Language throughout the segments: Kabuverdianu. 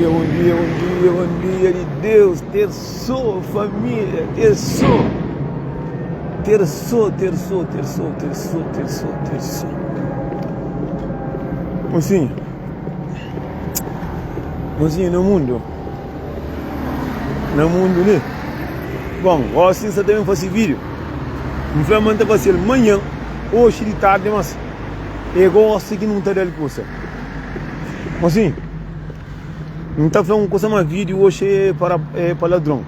dia, bom dia, bom dia, bom dia de Deus. Terçou, família, terçou. Terçou, terçou, terçou, terçou, terçou, terçou. Mocinho, mocinho, no mundo, na mundo li. Bom, gosi N sa ta ben fase vídeo. N fla ma N ta fase-l manhan, oxi di tardi, mas é gosi ki nu ta da-l kusa. Mocinho, N ta fla un kusa ma vídeo oxi é para, é pa ladron.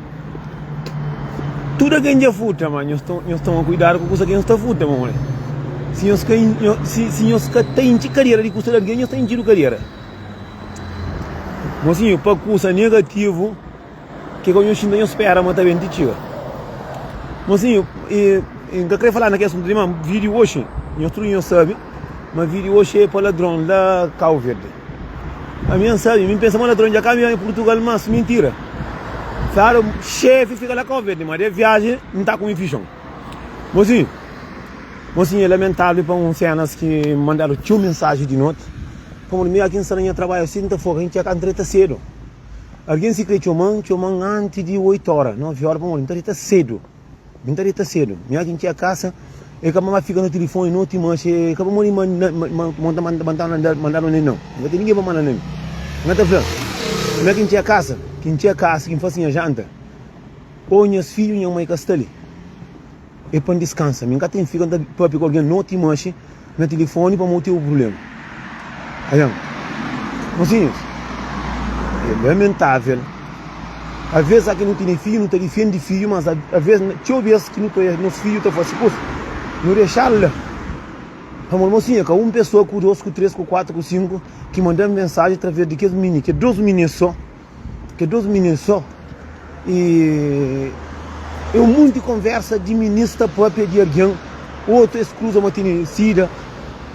Tudu algen dja furta, ma nhos nhos toma kuidadu ku kusa ki nhos ta furta, pamodi si nhos ka si, si nhos ka ta intxi kadera di kusa di algen, nhos ta intxidu kadera. Mosinhu, pa kusa negativu ke ka nhos xinta nhos spera ma ta ben ti txiga. Mosinhu, e, N ka kre fala na ki asuntu li, ma vídiu oxi, nhos tudu nhos sabe ma vídiu oxi é pa ladron la Kau Verdi. Ami N sabe, mi N pensa ma ladron dja ka mi Purtugal, mas mintira. Fladu xefi fika la Kau Verdi, ma de viaji N ta kume fixon. Mosinhu, mosinhu é lamentável pa un senas ki mandadu txeu mensaji di noti, pamodi mi aki N sta na nha trabadju si N ta foga N txeka N ta sedu. Algen si kre txoma-m, txoma-m antis di 8 ora, 9 ora pamodi N ta deta sedu. Mi N ta deta sedu. Mi aki N txega kasa, e ka pa fika na tilifoni noti manxe, e ka pa modi ma ta mandadu na mi nau. N ka ten ningen pa manda na mi. N ta fla, mi aki N txega kasa, ki N txega kasa, ki N fasi nha janta, ô nhas fidju, nha mai ka sta li. É pa N diskansa. Mi N ka ten fika N ta papia ku algen noti manxe na tilifoni pamodi ten prubléma. Ayan. Mosinhus, é lamentável. Aves a ki nu tene fidju, nu ta difende fidju, mas aves, txeu bes ki nu ta oja nos fidju ta fase kusa, nu dexa-l la. Pamodi, mosinha, ka un pesoa, ku dos, ku tres, ku kuatru, ku sinku ki manda-m mensaji atraves di kes mini, kes dos mini so. Ke dos minins so e é un munti konversa di minis ta papia di algen, otu es kruza ma tene sida,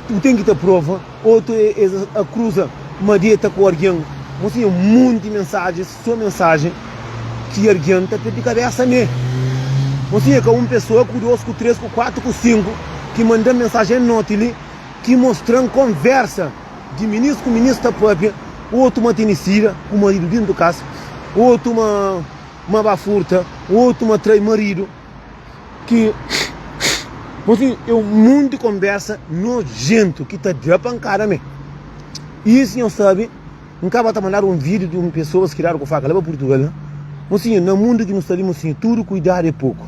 bu ten ki ta prova, otu es akruza ma deta ku algen, mosinha un munti mensajen, so mensajen ki algen ta perdi kabesa me. Mosinha ka un pesoa ku dos ku tres ku kuatru ku sinku ki manda mensajen noti li ki mostran konversa. Di minis ku minis ta papia, otu ma tene sida ku maridu dintu kasa, otu ma ma ba furta, otu ma trai maridu, ki Mosinhu, é un monti konbersa nojentu ki ta da pankada me. I si nhos sabe, N kaba ta mandadu un vídiu di un pesoas ki dadu ku faka la pa Purtugal. Mosinhu, na mundu ki nu sta li, mosinhu, tudu kuidadu é poku.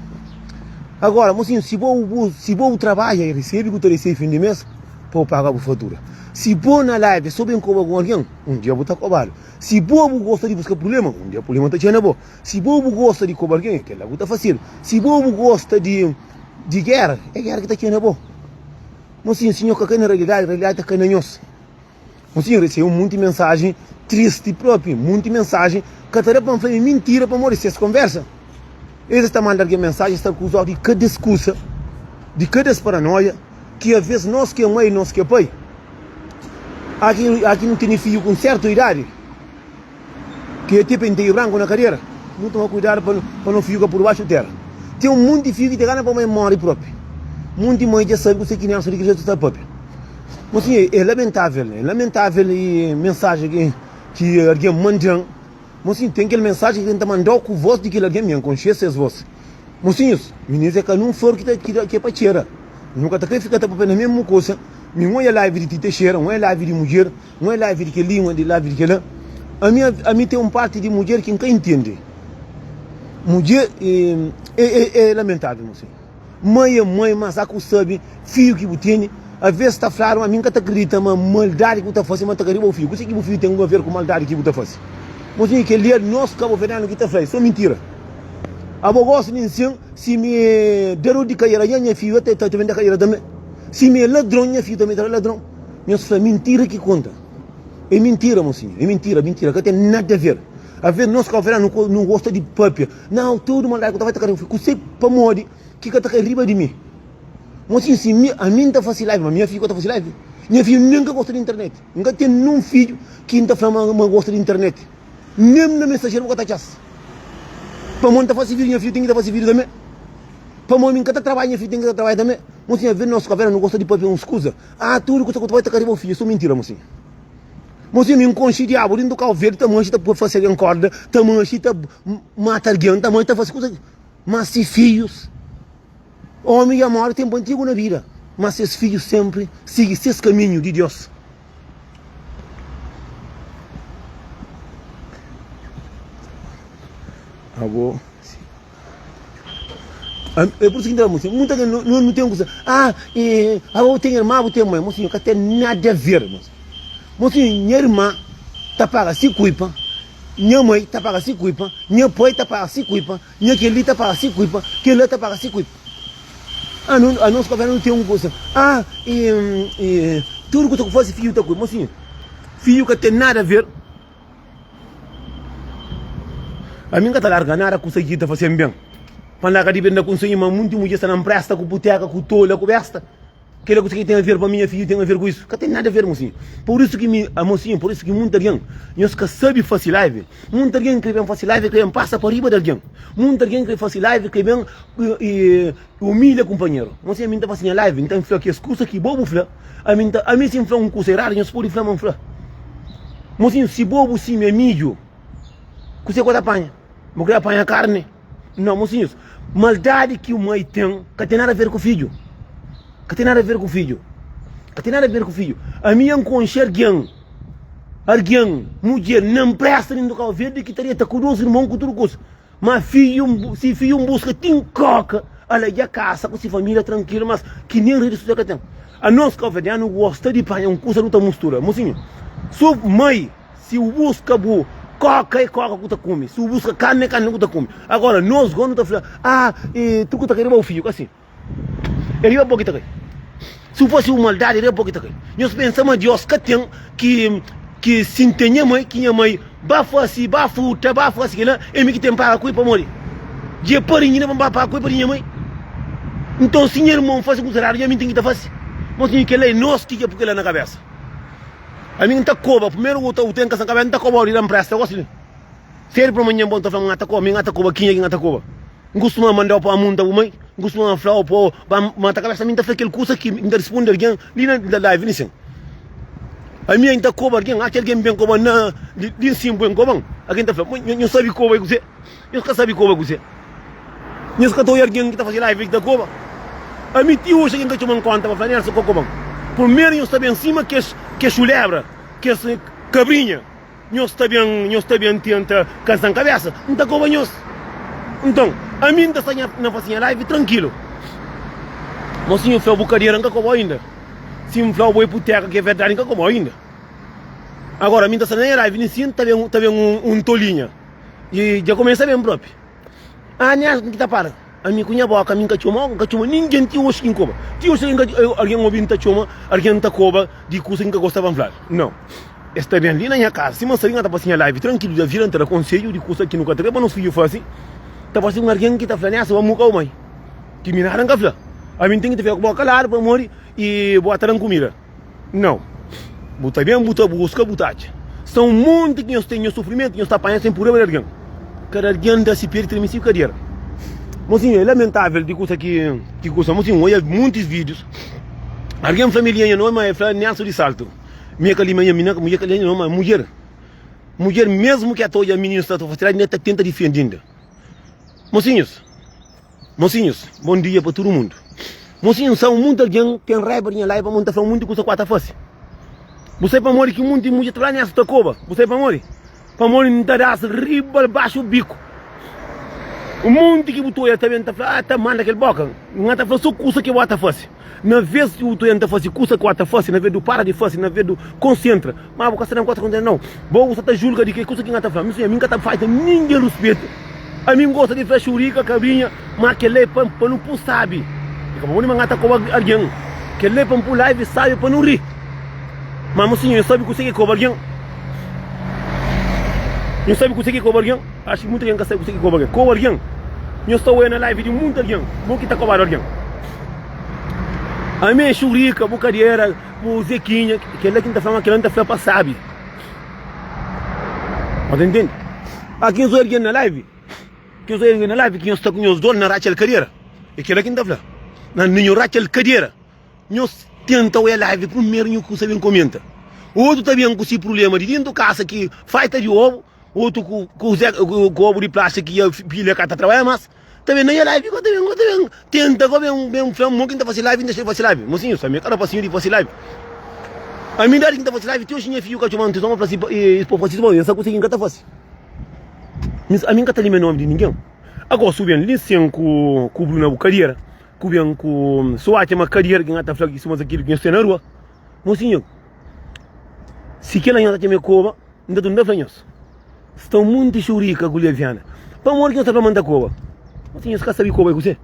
Agora, mosinhu, si bo si bo trabadja i resebe ku ta resebe fin di mes, pa bu paga bu fatura. Si bo na live so ben koba ku algen, un dia bu ta kobadu. Si bo bu gosta di buska prublema, un dia prublema ta txega na bo. Si bo bu gosta di koba algen, kel la bu ta fasedu. Si bo bu gosta di di gera, é gera ki ta txega na bo. Mosinhu, si nho ka kai na realidadi, realidadi ta kai na nhos. Mosinhu, resebe un monti mensajen tristi propi, monti mensajen ka ta da pa N fla é mintira pamodi ses konversa. Es ta manda algen mensajen, es ta akuzau di kada es kusa, di kada es paranoia. Ki aves nos ki é mai nos ki é pai a ki a ki nu tene fidju ku un sertu idadi ki é ti penteio branku na kadera nu toma kuidadu pa pa no fidju ka pudu baxu tera ten un monti fidju ki ta gana pa mai mori propi monti mai dja sabi kuse ki Nelson di ki jetu sta papia mosinhu é lamentavel é lamentavel e mensajen ki ki algen mandan. Mosinhu, ten kel mensajen ki N ta manda-u ku vós di kel algen, mi N konxe ses vós. Mosinhus, minis é ka nun flor ki ta ki ta ki é pa txera. Nu ka ta kre fika ta papia na mesmu kusa. Mi N oia live di Ti Teixeira, N oia live di mudjer, N oia live di kel-li, N oia live di kel-la. Ami ami ten un parti di mudjer ki N ka intende. Mudjer é é é lamentável, mosinhu. Mãe é mãe, mas há ku sabe fidju ki bu tene. Aves ta fladu ma mi N ka ta kridita ma maldadi ki bu ta fase ma ta ka riba bu fidju. Kuse ki bu fidju ten a ver ku maldadi ki bu ta fase? Mosinhu, kel-li é nos kabuverdianu ki ta fla, é so mintira. Abo gosi di nsin, si mi é dador di kadera, nha nha fidju ta ta ben da kadera tanbe. Si mi é ladron, nha fidju tanbe ta da ladron. Nhos fla mintira ki konta. É mintira, mosinhu, é mintira, mintira, ka ten nada a ver. Aves nos kabuverdianu nu gosta di papia. Nau, tudu maldadi ku ta fai ta kai riba di mi. Kuse pamodi ki ka ta kai riba di mi? Mosinhu, si mi, ami N ta fasi live, ma nha fidju ka ta fasi live. Nha fidju nen ka gosta di internet. N ka ten nun fidju ki N ta fla ma ma gosta di internet. Nen na mensajeru bu ka ta atxa-s. Pamodi N ta fasi video, nha fidju ten ki ta fasi video tanbe. Pamodi mi N ka ta trabadja, nha fidju ten ki ta trabadja tanbe. Mosinhu, aves nos kaverna nu gosta di papia uns kuza. Ah, tudu kusa ku ta fai ta kai riba bu fidju. É so mintira, mosinhu. Mosinhu, mi N konxe diabu dintu Kau Verdi ta manxe ta fase algen korda, ta manxe ta mata algen, ta manxe ta fase kusa. Má se fidjus, ómi dja móre ténpu antigu na bida, má ses fidjus sénpri sigi ses kaminhu di Deus. Abo É pur isu ki N ta fla mosinhu, muita algen no nu ten kusa, ah abo bu ten irma, bu ten mai, mosinhu ka ten nada a ver mosinhu. Mosinhu, nha irma ta paga si kuipa, nha mai ta paga si kuipa, nha pai ta paga si kuipa, nha kel-li ta paga si kuipa, kel-la ta paga si kuipa. Ano, anos kaverdianu nu ten un kusa, ah tudu kusa ku fasi fiju ta kuipa. Mosinhu, fiju ka ten nada a ver. Ami N ka ta larga nada kusa ki ta fase-m ben. Pa N larga di ben da konsedju ma munti mudjer sta na npresta ku puteka, ku tola, ku besta. Kela kusa ki ten aver pa mi nha fidju ten aver ku isu? Ka ten nada aver mosinhu. Pur isu ki mi, mosinhu, pur isu ki munti algen nhos ka sabi fasi live. Munti algen kre ben fasi live kre ben pasa pa riba di algen. Munti algen kre fasi live kre ben umilha kunpanheru. Mosinhu ami N ta fasi nha live N ta fla kes kusa ki bo bu fla. Ami N ta, ami si N fla un kusa eradu nhos pudi fla ma N fla. Mosinhu si bo bu simia midju kuse ku bo ta panha? Bu kre panha karni? Nau, mosinhus, maldadi ki un mai ten ka ten nada a ver ku fidju. Ka ten nada a ver ku fidju. Ka ten nada a ver ku fidju. Ami N konxe algen, algen, mudjer, na npresa di Kau Verdi ki ta deta ku dos irmon ku tudu kusa. Ma fidju, si fidju nbuska tin koka, ala dja kasa ku si familia trankilu, mas ki nen redi sosial ka ten. Anos kauverdianu gosta di panha un kusa nu ta mustura. Mosinhu, so mai. Si bu buska bu koka é koka ku ta kume, si bu buska karni é karni ku ta kume. Agora nos go nu ta fla, ah e tudu ku ta kai riba bu fidju, ka si. É riba bo ki ta kai. Si bu fasi un maldadi é riba bo ki ta kai. Nhos pensa ma Dios ka ten ki ki si N ten nha mai, ki nha mai ba fasi, ba furta, ba fasi kila, é mi ki ten paga ku el pamodi dja e pari inda pa N ba paga ku el pa di nha mai. Nton si nha irmon fasi kusa eradu, dja mi N ten ki ta fasi. Mas kila é nos ki dja pui kila na kabesa. Ami N ta koba, primeru bu ta bu ten kasa na kabesa, N ta kobau di da npresta gosi li. Sedu pa manhan bo N ta fla ma N ta koba, mi N ta koba kinha ki N ta koba. N kustuma mandau pa munta bu mai, N kustuma flau pa ba mata kabesa, ami N ta fla kel kusa ki N ta rispundi algen li na live li sin. Ami N ta koba algen, atxa algen ben koba na li nsin bu ben koban, algen ta fla, nho sabi koba i kuzê? Nhos ka sabi koba kuzê? Nhos ka ta oia algen ki ta faze live ki ta koba? Ami ti oji algen ka txoma-m konta pa fla Nelson ka koba-m. Primeru nhos ta ben sima kes kes xulebra, kes kabrinha, nhos ta ben nhos ta ben tenta kansa-m kabesa, N ta koba nhos. Nton, ami N ta sta na fase nha live trankilu. Mosinhu fla bu kadera N ka koba-u inda. Si N fla-u bo é puteka ki é verdadi N ka koba-u inda. Agora ami N ta sta na nha live li nsin ta ben ta ben un tolinha i dja kumesa ben propi. Ah Nelson ki ta para ami ku nha boka ami nka txoma nka txoma ningen ti oxi ki nkoba ti oxi algen algen obi nta txoma algen nta koba di kusa ki nka gosta pa nfladu nau es ta ben li na nha kasa sima nsabi nka ta fasi nha live trankilu da vida nta da konsedju di kusa ki nu ka ta kre pa nos fidju fasi ta parsi un algen ki ta fla Nelson ba muka bu mai ki mi nada nka fla ami nten ki ta fika ku boka kaladu pamodi i bo ta dan kumida. Nau. Bu ta ben, bu ta buska, bu ta atxa. Sta un monti ki nhos ten nhos sufrimentu, nhos ta panha sen pureba di algen. Kada algen da si pé di treme si kadera. Mosinhu, é lamentavel di kusa ki ki kusa. Mosinhu, oia muntis vídius. Algen fla mi linha no, ma e fla Nelson di Salto. Mi é ka li, ma nha mina, mudjer ka linha no, ma mudjer. Mudjer mesmu ki a ta odja mininu sta ta fasi, ta tenta difendi inda. Mosinhus. Mosinhus, bom dia pa tudu mundu. Mosinhus, sa munti algen ten raiba di nha live pamodi N ta fla munti kusa ku a ta fasi. Bu sai pamodi ki munti mudjer ta fla Nelson ta koba? Bu sai pamodi? Pamodi N ta das riba baxu biku. Munti ki bu ta oia ta ben ta fla, ah ta manda kel boka. N a ta fla so kusa ki bu a ta fasi. Na vez di bu ta oia N ta fasi kusa ku a ta fasi, na vez du para di fasi, na vez du konsentra. Ma bu ka sta na nkontra ku N nau. Bo bu sta ta julga di ke kusa ki N ta fla. Mi sinhor, mi N ka ta faita ningen rispitu. Ami N gosta di fla xurika, kabrinha, ma kel-la é pa pa nu pun sabi. I ka pamodi ma N ta koba algen. Kel-la é pa N pun live sabi pa nu ri. Ma mi sinhor, N sabi kuse ki koba algen. N sabi kuse ki koba algen. Axu ki munti algen ka sabi kuse ki koba algen. Koba algen, nhos ta oia na live di munti algen, mo ki ta kobadu algen. Ami é xurika, bu kadera. Bu Zequinha, kel-la ki N ta fla ma kel-la N ta fla pa sabi. Nhos ta intende? Ah, ki nhos oi algen na live, ki nhos oi algen na live ki nhos sta ku nhos dor na ratxa-l kadera. É kel-la ki N ta fla. Na nhos ratxa-l kadera. Nhos tenta oi live primeru nhos kusa ben komenta. Otu ta ben ku si prubléma di dentu kasa ki faita di obu, otu ku ku ze ku obu di plastika ki dja pilha ka ta trabadja mas. Ta ben na nha live, ta ben, ta ben tenta go ben ben fla-m mo ki N ta fase live, N dexa di fase live. Mosinhu, sa mi é ka rapasinhu di fase live. Ami idadi ki N ta fase live, ti oxi nha fidju ka txoma-m tizon pa fla si es pa fase bon, N sa kuse ki N ka ta fase. Mi ami N ka ta limia nomi di ningen. Ago su ben li sen ku ku Bruna bu kadiera, ku ben ku su atxa ma kadiera ki N ta fla ki suma kilu ki nhos ten na rua. Mosinhu, si kila nhos atxa ma é koba, N ta tunda fla nhos, sta munti xurika ku leviana. Pamodi ki nhos ta fla ma N ta koba? Mosinhu, nhos ka sabe koba é kuzê?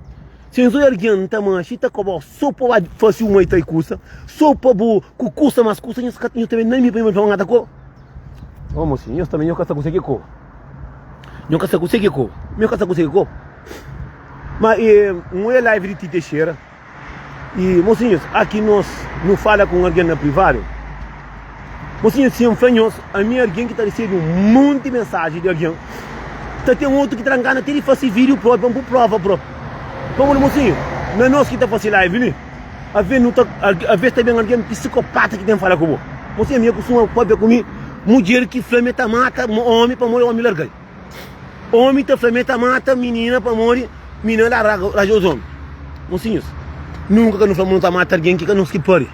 Si nhos odja algen ta manxe ta koba so pa ba fase uma i tai kusa, so pa bu ku kusa mas kusa, nhos ka nhos ta ben na mi pa nhos fla ma N ta koba? Ô mosinhu, nhos tanbe nhos ka sabe kuzê ki é koba. Nhos ka sabe kuzê ki é koba. Nhos ka sabe kuzê ki é koba. Ma e N odja live di Ti Teixeira. E mosinhus, aki nos nu fala ku un algen na privadu. Mosinhus, si N fla nhos, ami é algen ki ta resebe un monti mensaji di algen. Ta ten otu ki ta da ngana te di fase vídiu propi pa N pui prova propi. Pamodi mosinhu, na nos ki ta fase live li, aves nu ta, aves ta ben algen pisikopata ki ten fala ku bo. Mosinhu, ami é kustuma papia ku mi mudjer ki fla ma e ta mata omi pamodi omi larga-l. Omi ta fla ma e ta mata minina pamodi minina da raja os omi. Mosinhus, nunka ka nu fla ma nu ta mata algen ki ka nos ki pari.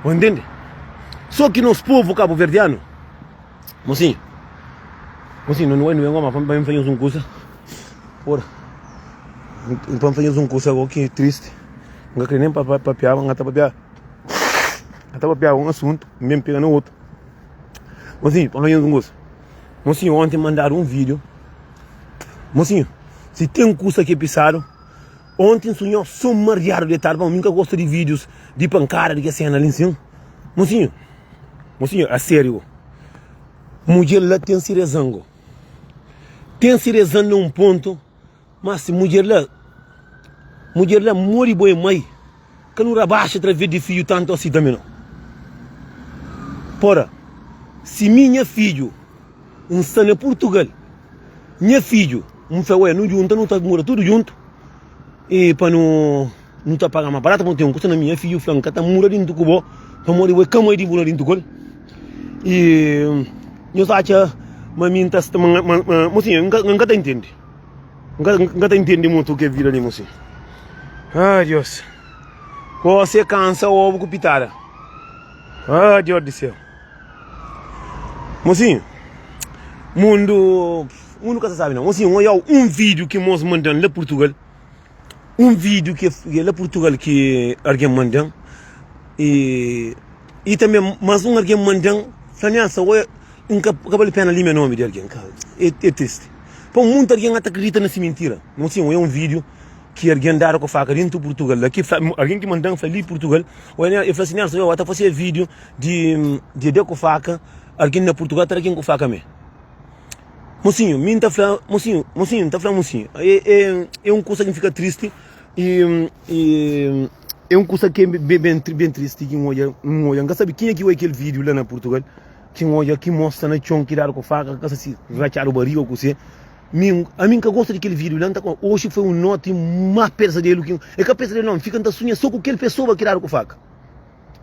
Bo ntende? So ki nos povu kabuverdianu, mosinhu, mosinhu, nu bai nu ben goma pa N fla nhos un kusa. Ora, pa N fla nhos un kusa ago ki tristi, N ka kre nen papiaba, N ka ta papia, N ka ta papiaba un asuntu, N ben pega na otu. Mosinhu, pa N fla nhos un kusa. Mosinhu, onti mandadu un vídeo. Mosinhu, si ten kusa ki é pisadu, onti N sunhau so mariadu detadu, pamodi mi N ka gosta di vídeos di pankada di kes sena li nsin. Mosinhu, mosinhu, a sériu, mudjer la ten si rezan go. Ten si rezan na un pontu. Má si mudjer la, mudjer la móre bo é mai, ka nu rabaxa através di fidju tantu asi tanbê nau. Pora, si mi nha fidju N sta na Purtugal, nha fidju N fla, oia, nu djunta nu ta mora tudu djuntu i pa nu nu ta paga más baratu pa nu ten un kusa na mi. Nha fidju fla, N ka ta mora dintu ku bo pamodi bo é ka mai di mora dintu ku el. I nhos atxa ma mi N ta sta, ma, ma, ma, mosinha, N ka, N ka ta intende. N ka ta intende mutu ke vida li mosi. Ah Dios. Gosi kansa obu ku pitada. Ah Dios di seu. Mosinho, mundu, mundu ka ta sabi não. Mosinho, oiau um vídeo ki mos mandan la Portugal. Um vídeo ki é la Portugal ki alguém mandan. E e também mais um alguém mandan. Fla nessa, oia, N ka ka bali pena limia nomi di algen ka é é tristi pa munti algen ata kridita na si mintira mo sin oia un video ki algen dadu ku faka dentu Purtugal la ki fla algen ki mandan fla li Purtugal oia el fla si Nelson oia ata fasi video di di da ku faka algen na Purtugal ta da ken ku faka me mosinhu mi nta fla mosinhu mosinhu nta fla mosinhu é é é un kusa ki fika tristi e e é un kusa ki é ben ben ben tristi ki N odja N odja N ka sabi kenha ki oia kel video la na Purtugal. Ki N odja ki mos sta na txon ki dadu ku faka ka sa si ratxadu bariga o kuse mi ami N ka gosta di kel video la N ta konta oxi foi un noti mas pesadelu ki e ka pesadelu nau N fika N ta sunha so ku kel pesoa ki dadu ku faka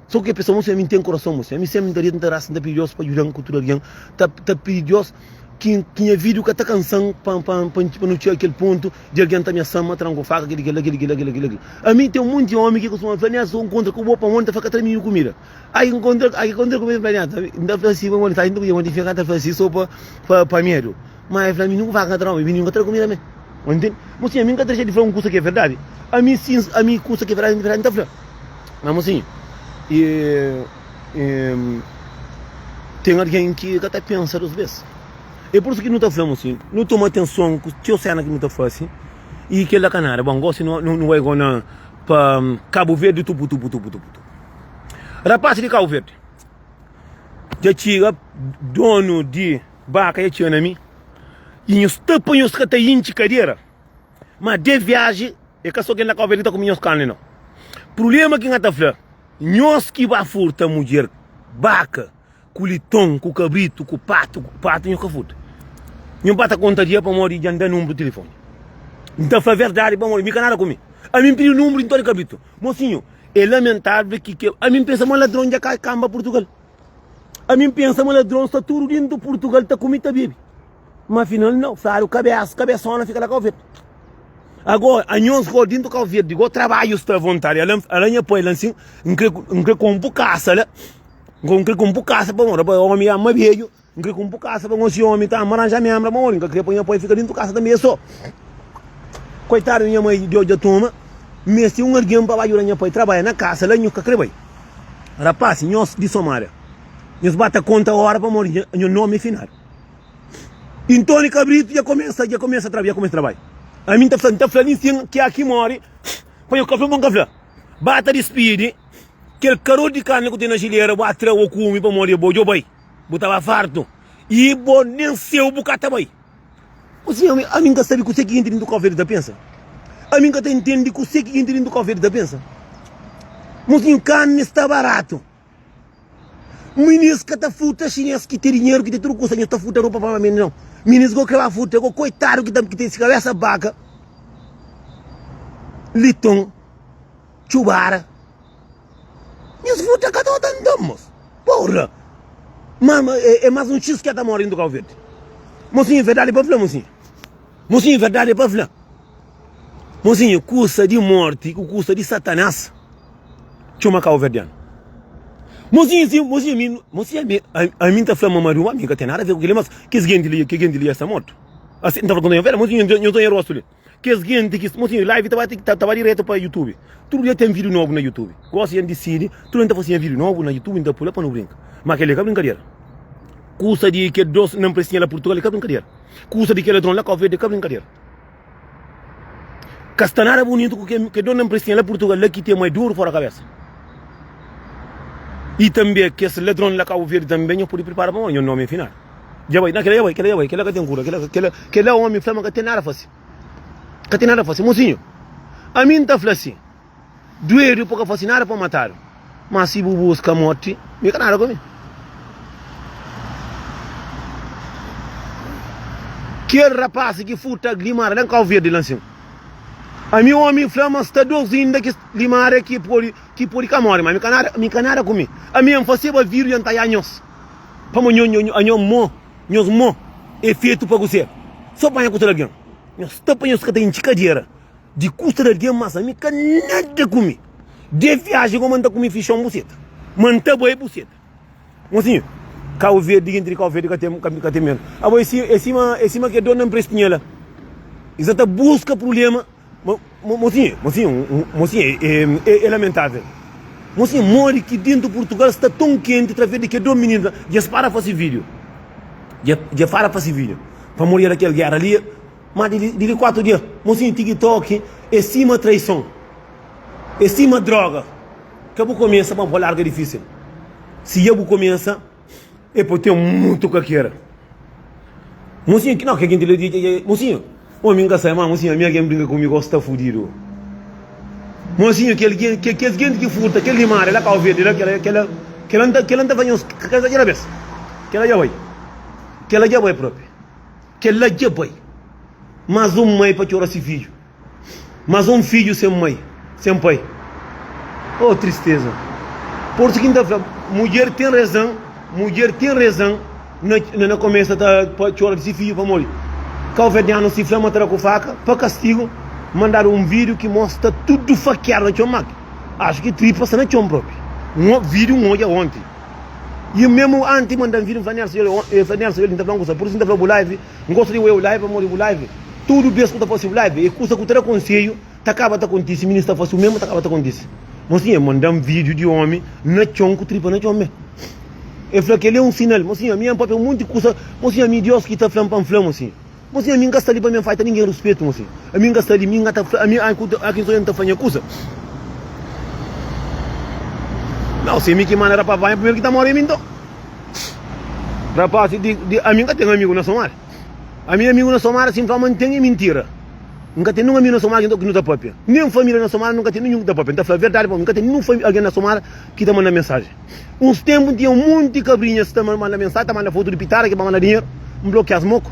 so ku kel pesoa mosi ami N ten korason mosi ami sempri N ta dita N ta rasa N ta pidi Dios pa djudan ku tudu algen ta ta pidi Dios ki ki nha video ka ta kansan pa pa pa no txiga kel pontu di algen ta amiasan ma tran ku faka kili kila kili kila kili kila ami ten monti omi ki kustuma fla Nelson nkontra ku bo pamodi N ta fla ka tra mininu kumida. Ai nkontra ai nkontra ku mi fla nha N ta fla si pamodi ta inda ku fika ta fla si so pa pa pa medu ma el fla mi nunka faka tra mi nunka tra kumida me bu ntende mosinhu ami nka ta dexa di fla un kusa ki é verdadi ami si ami kusa ki é verdadi N ta fla ma mosinhu e e ten algen ki ka ta pensa dos bes é pur isu ki nu ta fla mosinhu nu toma atenson ku txeu sena ki nu ta fase i kel la ka nada bon gosi nu nu bai go na pa Kabu Verdi tupu tupu tupu tupu. Rapaz di Cabo Verde dja txiga donu di baka dja txiga na mi i nhos sta pa nhos ka ta intxi kadera ma de viaji e ka so ken na Cabo Verde ki ta kume nhos karni nau prublema ki nha ta fla nhos ki ba furta mudjer baka ku liton ku kabritu ku patu ku patu nhos ka furta nhos ba ta konta dia pamodi dja N da nunbru di tilifoni N ta fla verdadi pamodi mi ka nada ku mi ami N pidi nunbru di Ntoni Kabritu mosinhu É lamentável ki ke ami N pensa ma ladron dja ka kanba Purtugal. Ami N pensa ma ladron sta tudu dintu Purtugal ta kume ta bebe. Ma afinal nau, fladu kabesa, kabesona fika la Kau Verdi. Agora, anhos go dintu Kau Verdi go trabadju sta avontadi. Ala, ala nha pai la nsin, N kre, N kre konpu kasa la. N kre konpu kasa pa mora, pa omi ama bedju. N kre kunpu kasa pa ngosi omi ta ama ranja membra ma omi N ka kre pa nha pai fika dintu kasa tanbe e so. Koitadu di nha mai Deus dja toma N meste un argen pa ba djuda nha pai trabadja na kasa la nhu ka kre bai. Rapasi nhos di Somalia nhos ba ta konta ora pamodi nha nomi e finadu. I Ntoni Kabritu dja kumesa dja kumesa dja kumesa trabadja. Ami N ta fla N ta fla li nsin ki aki mori pa nhu ka fla pa N ka fla. Ba ta dispidi kel karol di karni ku ten na jilera bu a tra o kume pamodi bo djo bai. Bu ta ba fartu i bo nen seu bu ka ta bai. O sinhor, ami N ka sabe kuse ki jinti dintu Kau Verdi ta pensa. Ami N ka ta intende kuse ki jinti dintu Kau Verdi ta pensa. Mosinhu, karni sta baratu. Minis ka ta furta xinês ki ten dinheru, ki ten tudu kusa. Nhos ta furta ropa pa minis nau. Minis go kre ba furta, go koitadu ki ta ki ten si kabesa baka, liton, txubara. Nhos furta ka ta ota nton mos. Porra! Ma, ma é, é mais um X que ta morre do Cabo Verde. Mocinho, verdade pa fla, mocinho. Mocinho, verdade pa fla. Mocinho, custa de morte, ku custa de Satanás. Txoma Cabo Verdeano. Mocinho, sim, mocinho, mi, mocinho, mi, a, a mim ta fla mamadu, a mim ka tem nada a ver com aquele, mas que gente li, que gente li está morto. Assim, tá falando com velho, mocinho, eu tô em rosto ali. Kes genti ki Mosinhu, live ta ba ta ba diretu pa youtube Tudu dia ten video nobu na youtube Gosi N disidi tudu dia N ta fasi nha video nobu na youtube N ta pula pa nu brinka Ma kel-li é ka brinkadera Kusa di kel dos na npresinha la Purtugal é ka brinkadera Kusa di kel ladron la Kau Verdi é ka brinkadera Ka sta nada bunitu ku kel dos na npresinha la Purtugal la ki ten mai duru fora kabesa I tanbe kes ladron la Kau Verdi tanbe nho pudi pripara pamodi nho nomi é final. Dja bai, na kela dja bai, kela dja bai, kela ka ten kura, kela, kela, kela omi fla ma ka ten nada fasi. Ka ten nada fasi. Mosinhu, ami N ta fla si, duedu pa ka fasi nada pa matadu, ma si bu buska morti, mi ka nada ku mi. Kel rapasi ki furta limaria la na Kau Verdi la nsin, ami omi fla ma sta dos inda ki limaria ki podi, ki podi ka mori, ma mi ka nada, mi ka nada ku mi. Ami N faseba vidu dja N ta ya nhos. Pamo nho nho anho mo nhos mo é fetu pa kuse? So panha kusa di algen nhos sta pa nhos ka ta intxi kadera di kusa di algen mas ami ka nada ku mi de viaji goma nta kumi fixon buseta ma nta bai buseta mosinhu Kau Verdi genti di Kau Verdi ka ten ka ten medu abo é si é sima é sima ke dona mprestinha la e sa ta buska prublema. Mosinhu, mosinhu, mosinhu, é lamentável. Mosinhu, modi ki dentu Purtugal sta ton kenti através di kel dos mininu la, dja es para fasi vídiu. Dja, dja para fasi vídiu. Pamodi era kel géra li, ma di li 4 dia, mosinhu, TikTok é sima traison, é sima droga. Ka bu kumesa pa bu larga é difísil. Si dja bu kumesa. E pode ten mutu kakera. Mosinhu, ki nau, ke kenti li, di, mosinhu, omi nka sai, ma mosinhu, ami algen brinka ku mi gosi sta fudidu. Mosinhu, kel gen, ke, kes genti ki furta kel limaria la Kau Verdi la, kela, kela, kela nta, kela nta fla nhos, ka dja bes, kela dja bai, kela dja bai propi, kela dja bai. Mas un mai pa txora si fidju. Mas um fidju sem mai, sem pai. Oh tristeza. Por isso ki nta fla, mudjer tem rezan, mudjer tem rezan na na kumesa ta pa txora di si fidju pamodi kauverdianu si fla ma ta da ku faka pa kastigu mandadu um video ki mostra tudu fakiadu na txon ma axu ki tripa sta na txon propi um video um odja onti i mesmu anti mandan video nfla Nelson el Nelson el nta fla un kusa por isso nta fla bu live N gosta di oiu live pamodi bu live tudu bes ku ta fasi bu live e kusa ku ta da konselhu ta kaba ta kontisi minis ta fasi u mesmu ta kaba ta kontisi mosinha mandan video di omi na txon ku tripa na txon me e fla keli e un sinal mosinha ami N papia un monti kusa mosinha ami Dios ki ta flan pa N fla mosinha mosinha ami N ka sta li pa mi N faita ninguém ruspetu mosinha ami N ka sta li mi N ka ta fla ami ai ku aki N so N ta fla nha kusa nau si mi ki manda rapaz panha primeru ki ta mori e mi nton. Rapaz di, di, ami nka ten amigu na Somalia. Ami amigu na Somalia, si N fla ma N ten é mintira. N ka ten nun amigu na Somalia ki nu ta papia. Nen familia na Somalia nu ka ten ninhun ki ta papia. N ta fla verdadi pa bo, N ka ten ninhun algen na Somalia ki ta manda mensajen. Uns tenpu N tinha un monti kabrinhas ta manda mensajen, ta manda fotu di pitara ki pa manda dinheru, N blokia-s moku.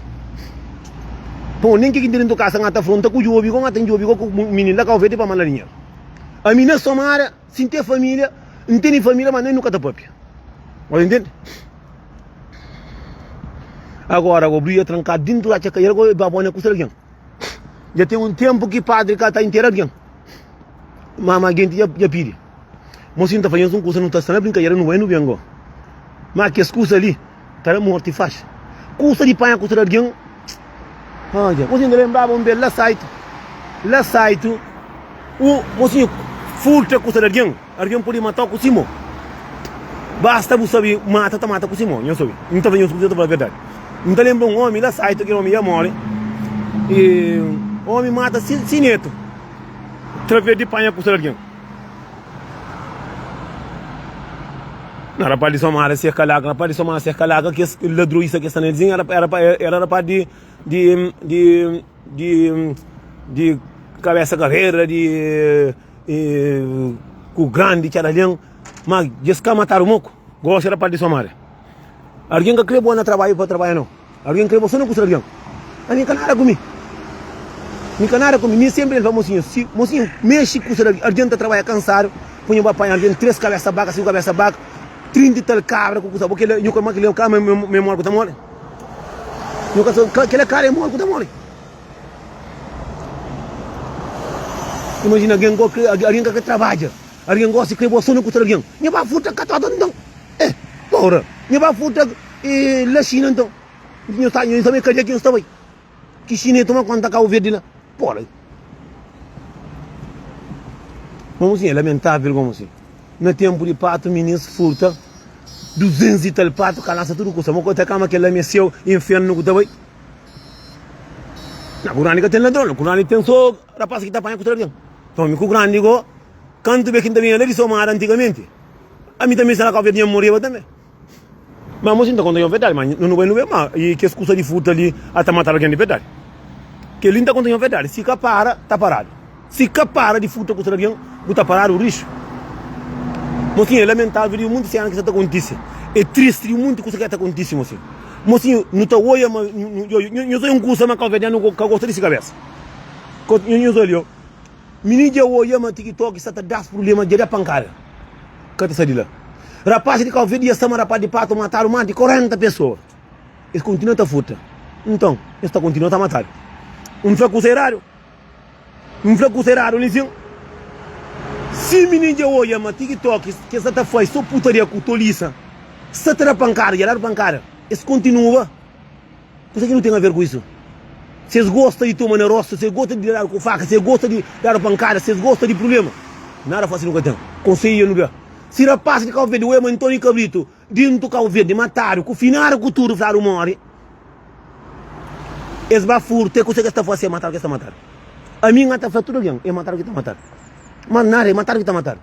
Pô, nen ke ki N ten dentu kasa N ka ta fronta ku djobi go, N ka ta djobi go ku mininu la Kau Verdi pa manda dinheru. Ami na Somalia. Si N ten família, N tene família, ma nen nu ka ta pâpia. Nhos intende? Agora go bria trankadu dintu atxa ka el go ba bo na kusa di algen. Dja ten un tenpu ki padri ka ta intera algen. Ma ma genti dja dja pidi. Mosinhu ta fla nhos un kusa nu ta sta na brinkadera nu bai nu ben go. Ma kes kusa li ta da morti faxi. Kusa di panha kusa di algen. Odja, mosinhu ta lenbraba un bes la saitu, la saitu un mosinhu furta kusa di algen. Algen pode matau ku si mo. Basta bu sabe mata, ta mata ku si mo. Nhos sabe. N ta fla nhos kuza, ta fla verdadi. N ta lenbra un omi la saitu, kel omi ya more. E omi mata si, si netu traves di panha kusa di algen. Na rapaz di Somada se kalaka, rapaz di Somada se kalaka, kes ladroisa ke sta na el era, era, era rapaz di, di, di, di, di kabesa karera, di. Ku grandi txaralhen ma djes ka matadu moku gosi era parti di Somalia argen ka kre bo na trabadju pa trabadja nau argen kre bo so na kusa di argen ami ka nada ku mi mi ka nada ku mi mi sempri el fla mosinhu si mosinhu mexi kusa di argen ta trabadja kansadu pa nhu ba panha argen 3 kabesa baka 5 kabesa baka 30 i tal kabra ku kusa bo kila nhu ka ma kila ka me mori ku ta mori nhu ka kila kara e mori ku ta mori. Imajina algen go kre, algen ka kre trabadja, algen gosi kre bo so na kusa di algen. Nha ba furta katota nton? Eh, pora! Nha ba furta eh, la Xina nton? Nho sta, nho sabe kadia ki nho sta bai? Ki Xina e toma konta Kabu Verdi la? Pora! Gomu sin, é lamentavel gomu sin. Na tempu di patu, minis furta 200 i tal patu, kalansa tudu kusa. Mo ta kama kel la me seu infernu ku ta bai. Na ku grandi ka ten ladron, na ku grandi ten so rapaz ki ta panha ku tra algen. Nton mi ku grandi go, kantu be ki N ta binha la di Somada antigamenti, ami tanbe sta na Kau Verdi nha moreba tanbe. Ma mosi N ta konta nho verdadi, ma no bai no bai ma i kes kusa di furta li a ta mata algen di verdadi. Kel-li N ta konta nho verdadi, si ka para, ta paradu. Si ka para di furta kusa di algen, bu ta paradu rixu. Mosinhu, é lamentável di un monti sena ki sa ta kontise. É tristi di un monti kusa ki ta kontise, mosinhu. Mosinhu, nu ta oia ma nhos oia un kusa ma kauverdianu ka gosta di si kabesa. Nhos oia li, o. Mininu dja oia ma tiktok sa ta das prublema, dja da pankada. Ka ta sai di la. Rapaz di Kauverdi dja sta ma rapaz di Pato matadu mas di 40 pesoa. Es kontinua ta furta. Nton, es ta kontinua ta matadu. N fla kusa eradu? N fla kusa eradu li sin? Si minin dja odja ma tiktok ke sa ta fai so putaria ku tolisa sa ta da pankada, dja dadu pankada, es kontinua. Kusa ki nu ten aver ku isu? Si es gosta di toma na rostu, si es gosta di dadu ku faka, si es gosta di dadu pankada, si es gosta di prublema, nada fasi nu ka ten. Konselhu dja nu da. Si rapaz di Kau Verdi oja ma Ntoni Kabritu dintu Kau Verdi matadu ku finadu ku tudu fladu mori, Es ba furta, é kuse ki es ta fase, é matadu ki es ta matadu. Ami N ta fla tudu algen, é matadu ki ta matadu. Mas nada, é matadu ki ta matadu.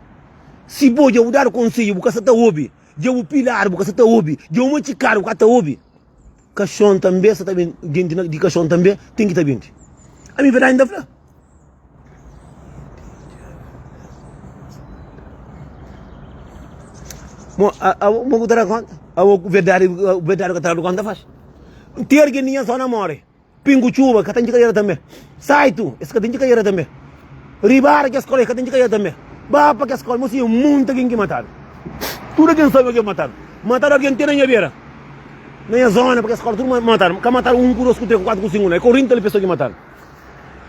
Si bo dja bu dadu konsedju, bu ka sa ta obi, dja bu piladu, bu ka sa ta obi, dja bu matxikadu, bu ka ta obi. Kaxon tanbe sa ta ben, genti di kaxon tanbe ten ki ta bindi. Ami verdadi N ta fla. Mo, a, a, mo ku ta da konta? Abo ku verdadi, verdadi ka ta dadu konta faxi. Ti algen di nha zona more. Pingu txuba, ka ten txikadera tanbe. Saitu, es ka ten txikadera tanbe. Ribara kes skola, es ka ten txikadera tanbe. Ba pa kes skola, mo si munta algen ki matadu. Tudu algen sabe algen matadu. Matadu algen te na nha bera. Na nha zona, pa kes skola, tudu matadu. Ka matadu un ku dos ku tres ku kuatru ku sinku, na. É 40 li pesoa ki matadu.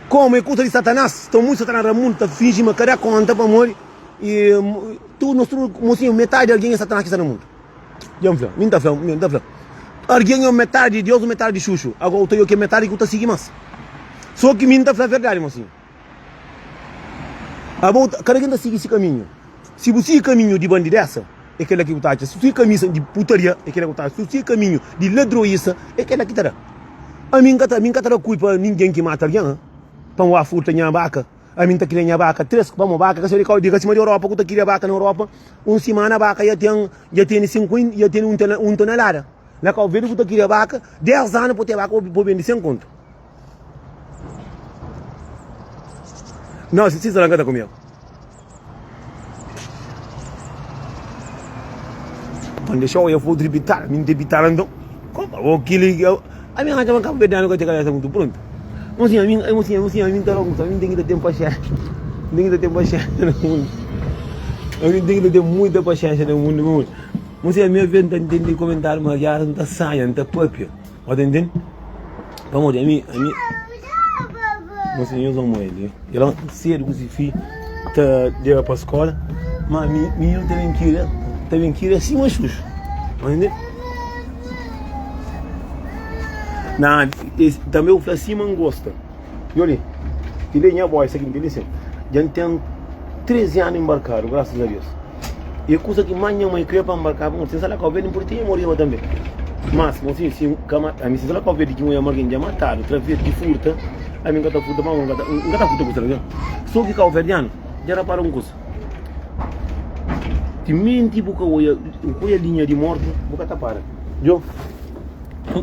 Komu é kusa di Satanás, sta mutu Satanás na mundu ta finji ma ka da konta pamodi e tudu nos tudu mosinhu metadi di algen é Satanás ki sta na mundu. Dja N fla, mi N ta fla, mi N ta fla algen é metadi di Deus ou metadi di xuxu, agora u ta obi ki é metadi ki u ta sigi mas. So ki mi N ta fla verdadi mosinhu. Abo kada ken ta sigi si kaminhu. Si bu sigi kaminhu di bandidesa, é kela ki bu ta atxa. Si bu sigi kamisa di putaria, é kela ki bu ta atxa. Si bu sigi kaminhu di ladroisa, é kela ki ta da. Ami N ka ta, ami N ka ta da kulpa ningen ki mata algen, pa N wá furta nha baka. Ami N ta kria nha baka tres, pamo baka ka sima di kau, di ka sima di Europa ku ta kria baka na Europa, un simana baka ya ten, ya tene sinkuenta, ya tene un tonelada. Na Kau Verdi ku ta kria baka, des anu pa bu ten baka pa bu bende sen kontu. Não, si Saranka ta kumeu. Pan deixou eu vou dribitar, me debitar então. Como o que a minha acha que verdiano que te cabeça muito pronto. Mocinha, a mim, mocinha, mocinha, a mim tá logo, a mim tem que ter paciência. Tem que ter paciência no mundo. A mim tem que ter muita paciência no mundo. Mocinha, a minha vez não tá entendendo comentário, mas já não tá saia, não tá papia. Bo ta intende? Pamodi ami, ami Mosi nhos omo el li. El anda sedu ku si fi ta leba pa skola, ma mi mininu ta ben kria, ta ben kria sima xuxu. Bo ta intende? Na, es, tanbe bu fla sima N gosta. Nhô li, kel-li é nha bóis ki N ten li sin. Dja N ten 13 anu inbarkadu, grasas a Deus. E kusa ki más nha mai kre pa nbarkaba, un si N sta la Kau Verdi, N pode tinha moreba tanbe. Mas, mosinhu, si N ka ma, ami si N sta la Kau Verdi ki N oja ma algen dja matadu, traves di furta, ami N ka ta furta, pamodi N ka ta, N ka ta furta kusa la. So ki kauverdianu dja rapara un kusa, timenti bu ka oja, bu ka oja linha di mortu, bu ka ta para. Djo.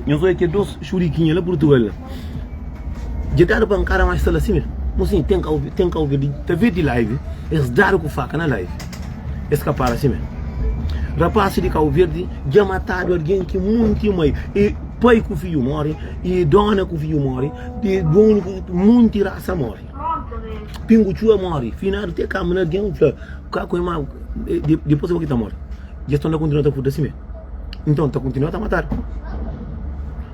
Nhos oja kel dos xurikinha la Purtugal la. Dja dadu pa nkara mas sta la sime. Mosinhu ten ka ten ka obi ta ver di live es dadu ku faka na live es ka para sime. Rapasi di Kau Verdi dja matadu algen ki munti mai e pai ku fidju mori e dona ku fidju mori e donu ku munti rasa mori. Pingu txua mori finadu te kama na algen fla ka ku ma dipos ki ta mori. Dja sta na kontinua ta furta sime. Nton ta kontinua ta matadu.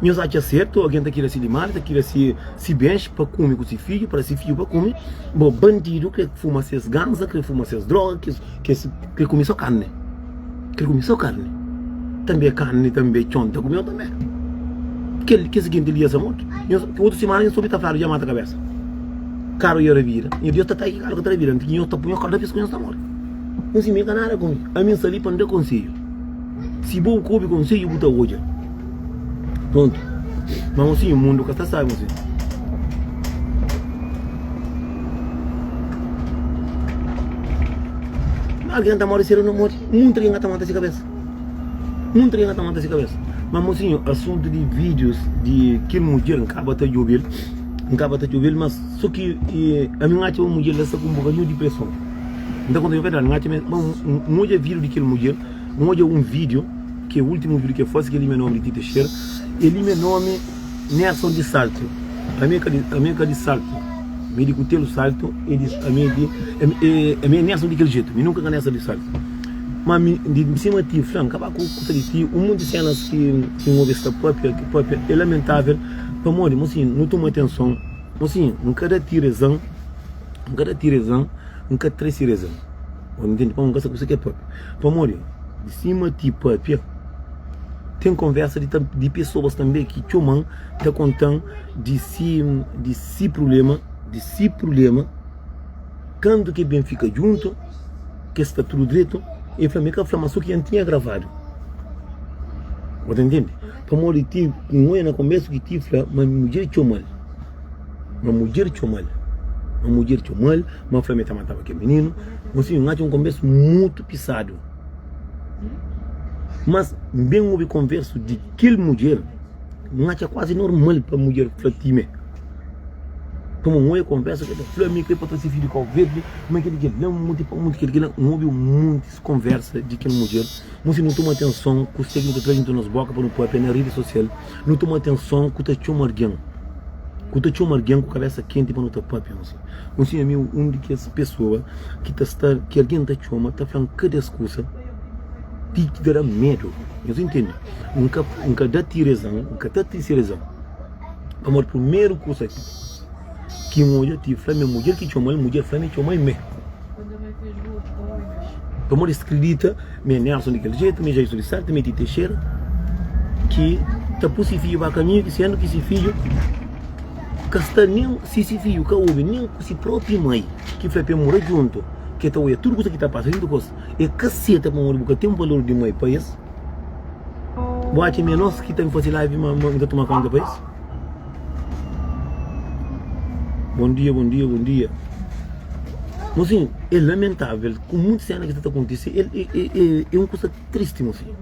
Nhos atxa sertu algen ta kria si limarias, ta kria si si bens pa kume ku si fidju, pa da si fidju pa kume. Bo bandidu kre fuma ses ganza, kre fuma ses droga, kes kes kre kume so karni, kre kume so karni. Tanbe karni tanbe txon ta kumeu tanbe. Kel kes genti li ya sa mortu. Nhos otu simana nhos obi ta fladu dja mata kabesa. Karu ya rabida. Nha Deus ta ta ki karu ka ta rabida. Nti ki nhos ta pui nhos kada bes ku nhos ta mori. Nhos si mi ka nada ku mi. Ami nsta li pa N da konsedju. Si bo ka obi konsedju bu ta odja. Prontu. Ma mosinhu mundu ka sta sabi mosinhu. Ma algen ta mori sedu na mori. Muntu algen ka ta mata si kabesa. Muntu algen ka ta mata si kabesa. Ma mosinhu asuntu di videos di kel mudjer N kaba ta djobe-l. N kaba ta djobe-l mas so ki ami N atxa ma mudjer la sta ku un bokadinhu di preson. N ta konta nho verdadi, N atxa ma N odja video di kel mudjer, N odja un video, ki é ultimu video ki el fase, kel li me nomi di Tite Xera, el li me nomi Nelson di Salto, ami é ka di, ami é ka di Salto, mi é di Kutelu Salto, e di, ami é di, ami é Nelson di kel jetu, mi nunka ka Nelson di Salto. Ma mi, di sima ti fla, N ka ba ku kusa di ti, un monti senas ki N obi es ta papia, ki papia, é lamentavel, pamodi, mosinhu, nu toma atenson, mosinhu, N ka da ti rezan, N ka da ti rezan. N ka tra si rezon. Bo ntende? Pamodi N ka sa kusa ki é papia. Pamodi di sima ti papia, ten konversa di di pesoas tanbe ki txoma-m ta konta-m di si di si prubléma, di si prubléma kantu ki ben fika djuntu, ki es sta tudu dretu, el fla-m, el ka fla-m ma so ki N tinha gravadu. Bo ta ntende? Pamodi ti N oja na konbersu ki ti fla ma mudjer txoma-l. Ma mudjer txoma-l, ma mudjer txoma-l, ma fla ma el ta mataba kel mininu. Mosinhu, N atxa un konbersu mutu pisadu. Mas, N ben obi konversu di kel mudjer, N atxa kuazi normal pa mudjer fla ti me. Pamodi N obi konversu ki el ta fla ma el kre pa tra se fidju di Kau Verdi, ma kel-li, kel-la, monti pa monti kel-li, kel-la. N obi monti konversa di kel mudjer. Mosinhu, nu toma atenson kuse ki nu ta tra dintu nos boka pa nu papia na redi sosial. Nu toma atenson ku ta txoma algen, ku ta txoma algen ku kabesa kenti pa nu ta papia un si. Un si ami un di kes pesoa ki ta sta, ki algen ta txoma ta fla-m kada es kusa ti ki ta da medu. Nhos intende? N ka, N ka da ti rezan, N ka ta ti si rezan. Pamodi primeru kusa ki N odja ti fla mi mudjer ki txoma-l, mudjer fla mi txoma-l mê. Pamodi es kridita ma é Nelson di kel jetu, ma é Jailson di Salta, ma é Ti Teixeira ki ta pui si fidju ba kaminhu, ki sendu ki si fidju ka sta nen, si si fidju ka obi nen ku si propi mai ki fla pa e mora djuntu, ki e ta oja tudu kusa ki ta pasa djuntu ku es, e ka seta pamodi bu ka ten valor di mai pa es. Bu atxa ma é nos ki ta ben fase live ma nu ta toma konta pa es? Bom dia, bom dia, bom dia. Mocinho, é lamentável com muita cena que está a acontecer. É, é, é, é um coisa triste, mocinho.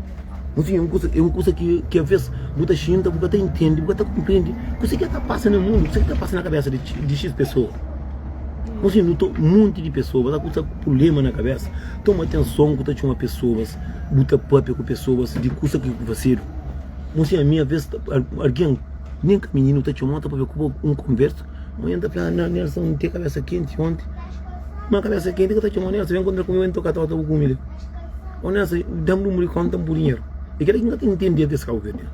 Mocinho, é um coisa, é um coisa que, que às vezes você xinta, você tá entende, você tá compreende. O que está passando no mundo, o que está passando na cabeça de, de X pessoa. Mocinho, não tô, um monte de pessoas, tá com problema na cabeça. Toma atenção que tá chama pessoas, você papia com pessoas de coisa que você. Mocinho, a minha vez, alguém Nen ka mininu ta txoma ta papia ku bo un konversa Manhan ta fla na Nelson N ten kabesa kenti onti Ma kabesa kenti ka ta txoma Nelson ben kontra ku mi ben toka torta bu kume li O Nelson da-m numeru di konta N pui dinheru E kila ki N ka ta intende des kabuverdianu.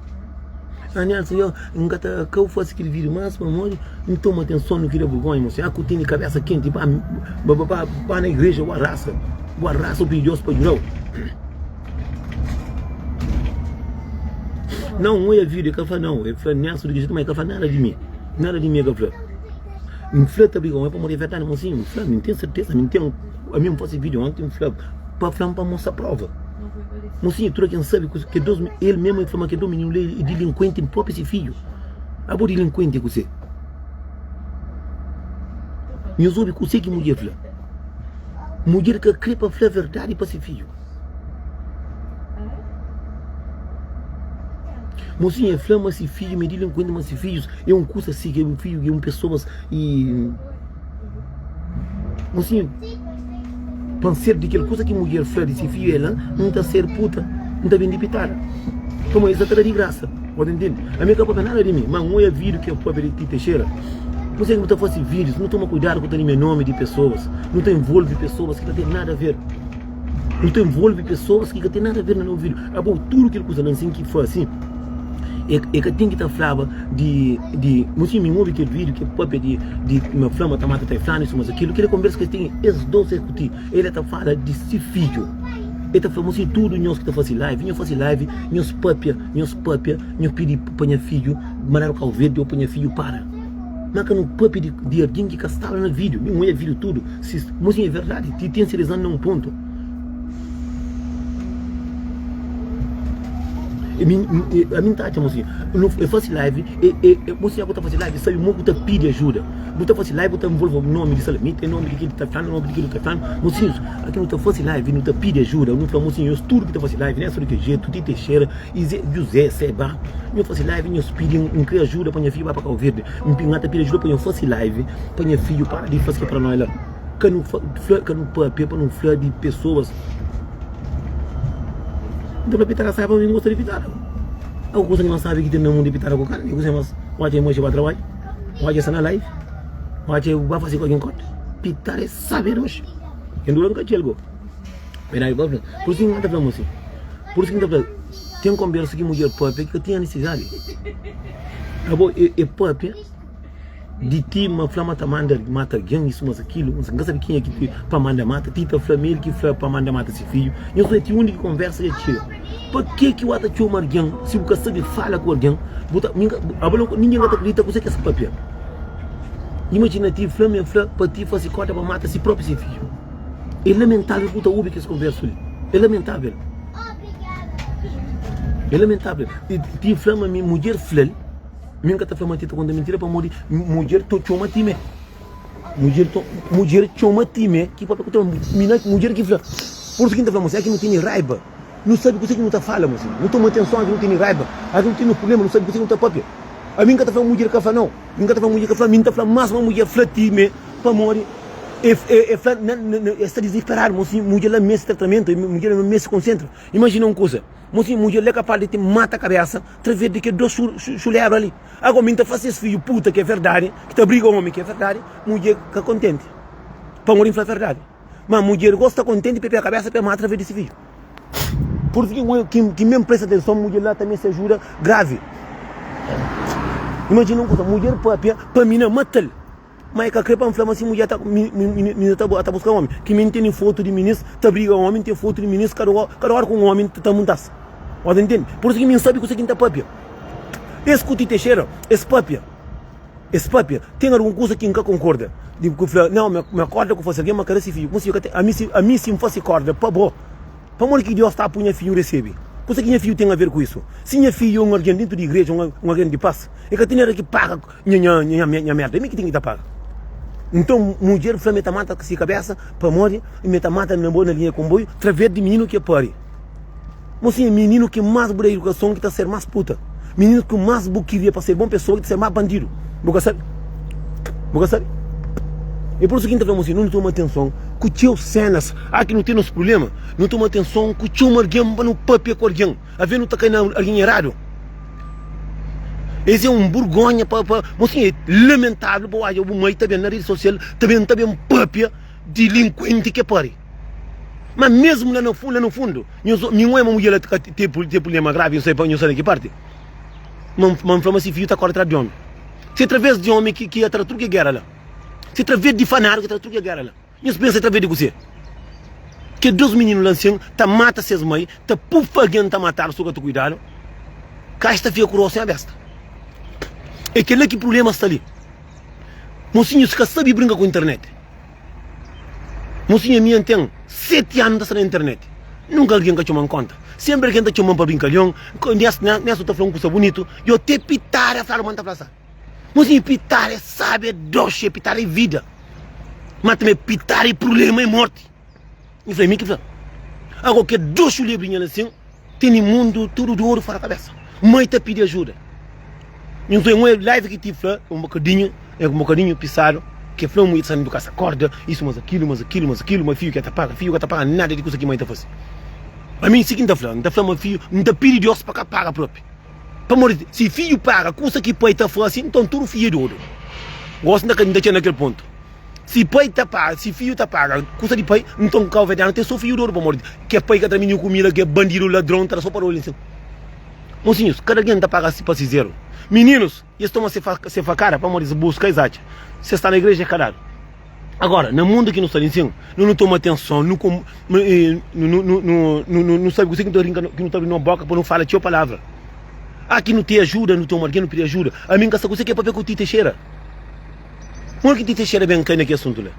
Ah Nelson yo N ka ta ka bu fase kel vídeo mas pamodi N toma atenson no kria burgonha mosi ah ku tene kabesa kenti ba ba ba ba na igreja bu arrasa bu arrasa bu pidi Deus pa djudau Não N oia vídeo el ka fla não el fla Nelson di ki jetu ma el ka fla nada di mi nada di mi el ka fla N fla ta briga ku mi pamodi é verdadi mosi N fla mi N ten serteza mi N ten ami N fase vídeo onti N fla pa fla-m pa mostra prova. Mosinhu, tudu algen sabe kuzê ke dos el mesmu el fla ma ke dos mininu li é dilinkuenti propi se fidju. Abo dilinkuenti kuzê? Nhos obi kuzê ki mudjer fla. Mudjer ka kre pa fla verdadi pa se fidju. Mosinhu, el fla ma se fidju ma é dilinkuenti, ma se fidjus é un kusa si ke un fidju ke un pesoas i. Mosinhu, pa N ser di kel kusa ki mudjer fla di se fidju el, N ta ser puta, N ta bende pitada. Pamodi es ta ta da di grasa. Bo ta ntende? Ami e ka papia nada di mi, ma N oia vídiu ki e papia di Ti Teixeira. Kuzê ki bu ta fase vídius? Nu toma kuidadu ku ta limia nomi di pesoas. Nu ta envolve pesoas ki ka ten nada a ver. Nu ta envolve pesoas ki ka ten nada a ver na no vídiu. Abo, tudu kel kusa la nsin ki fase. E, e ka ten ki ta flaba di, di, mosinhu mi obi kel vídeo ki papia di, di ma fla ma ta mata ta flanu isu mas akilu, kila konversa ki es ten es dos es ku ti, el ta fala di si fidju, el ta fla mosinhu tudu nhos ki ta fasi live, nhos fasi live, nhos papia, nhos papia, nhos pidi pa nha fidju mandadu Kau Verdi ou pa nha fidju para, ma ka nu papia di, di algin ki ka staba na vídeo, mi oia vídeo tudu, si, mosinhu é verdadi, ti ten si rezan na un pontu. Ami N ta atxa mosinhu, e fasi live, mosinhu ku ta fasi live sabi mo ku ta pidi ajuda, bu ta fasi live bu ta nvolve nomi di salamita, nomi di kil ta flanu, nomi di kil ta flanu, mosinhus aki nu ta fasi live nu ta pidi ajuda, nu fla mosinhus tudu ki ta fasi live, Nelson di kel jetu, Ti Teixeira, José, Seba, nhu fasi live nhos pidi N kre ajuda pa nha fidju ba pa Kau Verdi, N ta pidi ajuda pa nhu fasi live pa nha fidju para di fasi kel paranoia la. Ka nu fla, ka nu papia pa nu fla di pesoas. N ta fla pitada sabi, mi gosta di pitada. Algu kusa ki mas sabi ki ten na mundu é pitada ku karni. Kusa mas odja e moxi ba trabadju, odja sta na live, odja ba fasi ku algin kota. Pitada é sabi doxi. Ken dura N ka txel go. Verdadi pa fla. Pur isu ki N ta fla mo si. Pur isu ki N ta fla, ten konbersu ki mudjer papia ki ka tinha nisidadi. Abo e papia. Di ti ma fla ma ta manda mata algen isu mas akilu N ka sabe kenha ki pa manda mata Ti ta fla ma el ki fla pa manda mata si fidju Nhos odja ti undi ki konversa dja txiga Pa ke ki bu ta txoma algen si bu ka sabe fala ku algen bu ta Ningen ka ta kridita kuzê ki es papia Imajina ti fla ma el fla pa ti fase kóda pa mata si propi si fidju É lamentavel bu ta obi kes konversu li É lamentavel É lamentavel Ti fla ma mi mudjer fla-l Mi N ka ta fla ma ti ta konta mintira pamodi mudjer to txoma ti me. Mudjer to mudjer txoma ti me ki papia ku ta mi na mudjer ki fla. Por isu ki N ta fla mosi, aki nu tene raiba. Nu sabi kuse ki nu ta fala mosi. Nu toma atenson aki nu tene raiba. Aki nu tene prublema, nu sabi kuse ki nu ta papia. Ami N ka ta fla mudjer ka fla nau. Mi N ka ta fla mudjer ka fla, mi N ta fla mas ma mudjer fla ti me pamodi e e fla na na e sta dizisperadu mosi. Mudjer la meste tratamentu, mudjer la meste konsentra. Imajina un kusa. Mosinhu, mudjer li é kapaz di ti mata kabesa traves di kel dos xulebra li. Ago mi N ta fase es fidju puta ki é verdadi, ki ta briga omi ki é verdadi, mudjer ka kontenti pamodi N fla verdadi. Ma mudjer gosta kontenti pa e pega kabesa pa e mata traves di si fidju. Pur isu ki ki mi N presta atenson, mudjer la ta meste ajuda gravi. Imajina un kusa, mudjer papia pa mi na matal. Ma e ka kre pa N fla ma si mudjer ta minina ta ta buska omi. Ki mi N tene fotu di minis ta briga omi, N ten fotu di minis kada kada ora ku un omi ta muntas. Bo ta ntende? Pur isu ki mi N sabi kuse ki N ta papia. Es ku Ti Teixeira, es papia, es papia. Ten algun kusa ki N ka konkorda. Di ku fla, nau, ma korda ku fasi algin, ma kada si fidju. Kuma si ka ten, ami si, ami si N fasi korda pa bo, pamodi ki Dios ta pui nha fidju resebe? Kuse ki nha fidju ten aver ku isu? Si nha fidju é un algin dentu di igreja, un algin di pas, e ka ten nada ki paga. Nha nha nha nha merda mi ki ten ki ta paga nton mudjer fla me ta mata si kabesa pamodi me ta mata na bo na linha konboiu traves di mininu ki e pari mosinha mininu ki mas bu da idukason ki ta ser mas puta mininu ki mas bu kiria pa ser bon pesoa ki ta ser mas bandidu bu ka sabi bu ka sabi e por isu ki N ta fla mosinha nu toma atenson ku txeu senas a ki nu ten nos prublema nu toma atenson ku txoma algen pa nu papia ku algen Avé nu ta kai na algen eradu. Es é un burgonha pa pa mosinha é lamentável pa odja bu mai ta ben na rede sosial ta ben ta ben papia dilinkuenti ke pari. Ma mesmu la na la no fundu nhos mi n'oia ma mudjer la ka ten problema gravi nho sai pa nho sai na ki parti. Ma N fla ma si fidju ta kóre tras di ómi. Se traves di ómi ki ki tra tudu ke géra la. Se traves di fanadu ki tra tudu ke géra la. Nhos pensa traves di kuzê? Ke dos mininu la nsin ta mata ses mai, ta pufa algen ta matadu su ka ta kuidadu. Kaxa ta fika ku rostu nha besta. É kel-la ki prubléma sta li. Mosinhus ka sabe brinka ku internet. Mosinhu ami N ten 7 anu ta sta na internet. Nunka algen ka txoma-m konta. Senpri algen ta txoma-m pa brinkalion. Nesu ta fla un kusa bunitu, yo te pitada fladu ma N ta fla sa. Mosinhu pitada é sabi, é doxi, é pitada é vida. Ma tanbe pitada é prubléma, é morti. N fla, é mi ki fla. Ago ke doxi lebrinha la sin, tene mundu tudu dodu fora kabesa. Mai ta pidi ajuda. Nton un live ki ti fla un bokadinhu, é un bokadinhu pisadu, ke fla mui ta sa korda, isu mas akilu, mas akilu, mas akilu, ma fiju ke ta paga, fiju ka ta paga nada di kusa ki mai ta fasi. Ami si ki N ta fla, N ta fla ma fiju, N ta pidi Deus pa ka paga propi. Pamodi si fiju paga kusa ki pai ta fasi, nton tudu fiju é dodu. Gosi N ta txega na kel pontu. Si pai ta paga, si fiju ta paga kusa di pai, nton kauverdianu ten so fiju dodu, pamodi ke pai ka ta mininu kumida, ke bandidu, ladron, ta da so pa roli nsin. Mosinhus, kada algen ta paga pa si zeru. Mininus, es toma se se fakada pamodi es buska, es atxa. Se sta na igreja, é ka dadu. Agora, na mundu ki nu sta li nsin, nu nu toma atenson, nu nu nu nu nu sabe kuse ki nu ta rinka, ki nu ta abri no boka pa nu fala txeu palavra. A ki nu te ajuda, nu toma algen, nu pidi ajuda. Ami N ka sta kuse ki é papia ku Ti Teixeira. Modi ki Ti Teixeira ben kai na ki asuntu la?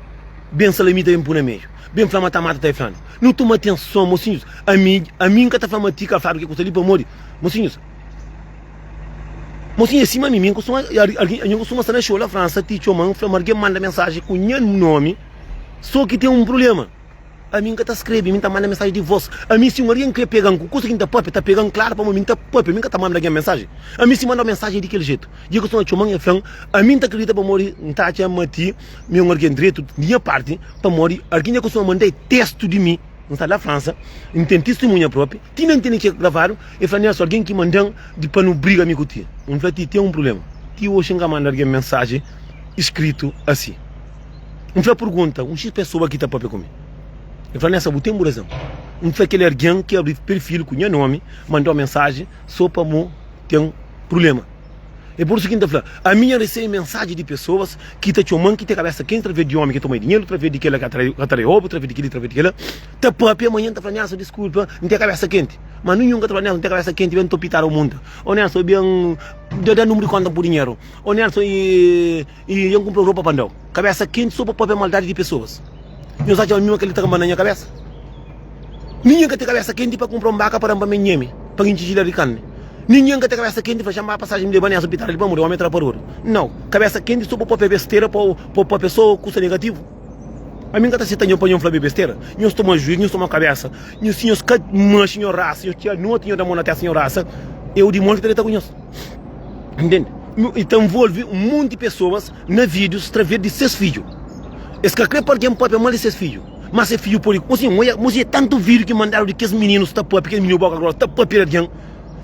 Ben salamita ben pui na meiu. Ben fla ma ta mata ta e flanu. Nu toma atenson, mosinhus. Ami, ami N ka ta fla ma Ti ka fladu ki kusa li pamodi, mosinhus, mosinhus é sima mi, mi N kustuma, algin, N kustuma sta na xou la Fransa, Ti txoma-m, fla ma algen manda mensaji ku nha nomi, so ki ten un prubléma. Ami N ka ta skrebe, mi N ta manda mensaji di vos. Ami si un algen kre pega-m ku kusa ki N ta papia, ta pega-m klaru pamodi mi N ta papia, mi N ka ta manda algen mensaji. Ami si manda-u mensaji é di kel jetu. Dja ki kustuma txoma-m, el fla-m, Ami N ta kridita pamodi N ta atxa ma ti mi é un algen dretu di nha parti, pamodi algen dja kustuma manda-i testu di mi. N sta la Fransa, N ten tistimunha propi, ti na N tene ki gravadu. El fla, Nelson, algen ki manda-m di pa nu briga mi ku ti. N fla, Ti ten un prubléma. Ti oxi N ka manda algen mensaji skritu asi. N fla, Pergunta un xis pesoa ki ta papia ku mi. El fla, Nelson, bu ten bu razon. N fla, Kel algen ki abri perfil ku nha nomi manda-u mensaji so pa bu ten prubléma. É pur isu ki N ta fla, ami nha resebe mensaji di pesoas ki ta txoma-m ki ten kabésa kenti através di ómi ki toma dinheru, através di kel-la ki ka ta obi, através di kel-li, através di kel-la, ta pâpia. Manhan ta fla, Nelson, diskulpa, N ten kabésa kenti. Má ninhun ka ta fla, Nelson, N ten kabésa kenti, ben topitadu ô munta. Ô Nelson, ben da númeru di kónta N pui dinheru. Ô Nelson, i N kunpra ropa pa N da-u. Kabésa kenti sô pa pâpia maldadi di pesoas. Nhos atxa ma mi ma kel-li ta kanba na nha kabésa? Ningen ka ten kabésa kenti pa kunpra un baka pa da-m pa mi nheme, pa N intxi jilera di karni. Ningen ka ten kabésa kenti fla, Xa-m ba pasajen mi leba Nelson pitadu li pa muri, omi trapadodu. Nau, kabésa kenti so pa papia bestera, pa pa papia so kusa negativu. Ami N ka ta seta nho pa nho fla mi bestera. Nhos toma juiz, nhos toma kabésa. Nho si nhos ka manxe nho rasa, nhos txia noti nho da mon na testa nho rasa, é o dimoniu ki ta deta ku nhos. Ntende? I ta nvolve un monti pesoas na vídius através di ses fidju. Es ka kre pa algen papia mal di ses fidju. Má se fidju pode. Mosinhu, N oja, é tantu vídiu ki mandadu di kes mininus ta pâpia, kes mininu bóka grósa ta pâpia di algen,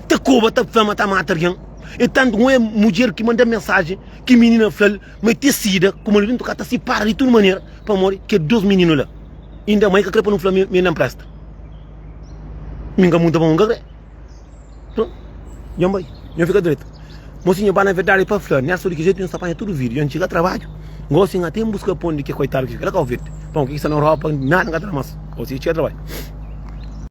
ta koba, ta fla ma ta mata algen. É tantu, N oja mudjer ki manda mensajen ki minina fla-l ma el ten sida, ku maridu ntu ka ta sipara di tudu manera pamodi kel dôs mininu la. Inda mai ka kre pa nu fla ma el na npresta. Mi N ka munta pamodi N ka kre. Nhon bai, nhon fika dretu. Mosinhu ba na verdadi pa fla, Nelson di ki jetu nhon sta panha tudu vídiu, nhon txiga trabadju. Gosi nha ten buska pon di ke koitadu ki fika la Kau Verdi. Pon ki sta na Europa, nada nka ta da mas. Gosi e txiga trabadju.